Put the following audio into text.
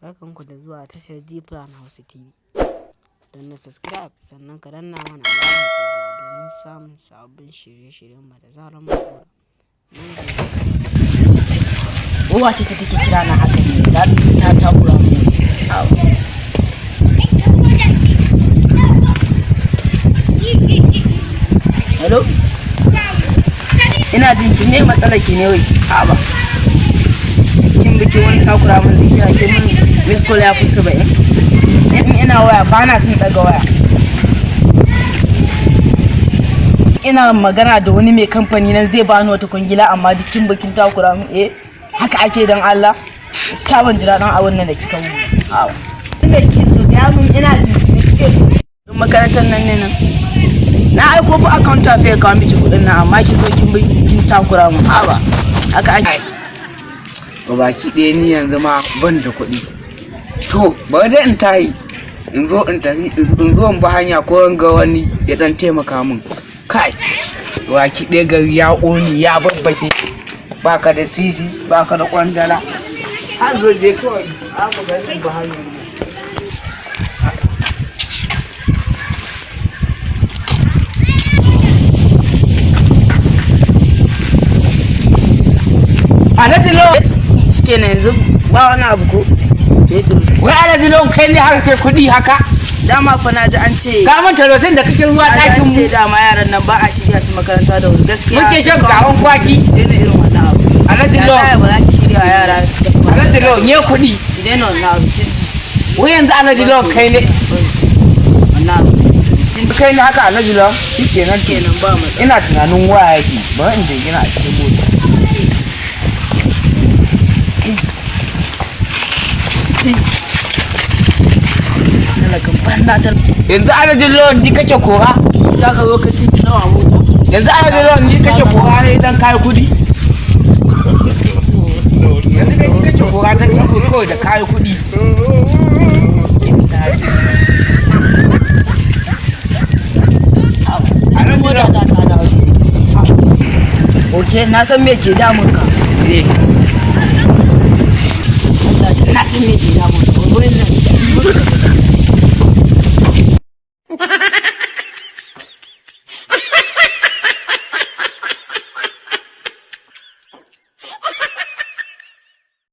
Barkanku da zuwa tashar G-Plan Hausa TV. Danna subscribe sannan ka danna mana alamar ƙararrawa domin samun sabbin shirye-shiryenmu da zarar mun ɗora. Mun gode. Uwa ce ta take kira na haka ne, ta takura mu. Hello? Ina jin ki, me matsalar ki ne wai? A'a ba. Kin biki wani takura min da kira, kin mun miss call ya fi 70. In ina waya ba na son ɗaga waya. Ina magana da wani mai kamfani nan zai bani wata kwangila, amma duk kin bikin takura min. Eh, haka ake don Allah. Gaskiya ban jira dan abun nan da kika mun. A'a. Me kike so? Gaya mun, ina jin ki, me kike so? Makarantar nan ne nan. Na aiko fa account ta fa ya kawo miki kuɗin nan, amma ki zo kin bi kin takura mun. A'a, haka ake. Ga baki ɗaya ni yanzu ma ban da kuɗi. To bari dai in tayi in zo in tafi, in zo in bi hanya ko in ga wani ya dan taimaka min. Kai, baki ɗaya gari ya ƙone ya babbake, baka da sisi, baka da kwandala. Har zo dai kawai aka gari in bi hanya. Alhaji Lawan. Shikenan, yanzu ba wani abu ko? Fetur. Wai Alhaji Lawan, kai ne haka kai kuɗi haka? Dama fa na ji an ce Ka manta lokacin da kake zuwa na ji ɗakin an ce mu dama yaran nan ba a shirya su makaranta da wuri, gaskiya. Muke sun shan kawo gawan kwaki. Ki daina irin wannan abu. Alhaji Ya Lawan. za a ba za ki shirya yara su tafi makaranta? Alhaji Lawan ya kuɗi. Ki daina wannan abu, kin ji? Wai yanzu Alhaji Lawan kai ne. Ban so. Wannan abu. Kin Kai ne haka Alhaji Lawan? Shikenan to. Kenan ba matsala. Ina tunanin waya yake, bari in jingina a cikin mota. Talakan banza. Yanzu Alhaji Lawan ni kake kora? Za ka zo ka ci nawa mota? Yanzu Alhaji Lawan ni kake kora ne idan kayi kuɗi? Yanzu kai ni kake kora dan saboda kawai da kayi kuɗi? Alhaji Mota Lawan. ta ta dawo. Ok, na san me ke damun ka. Eh. Na san me ke damun ka. Wannan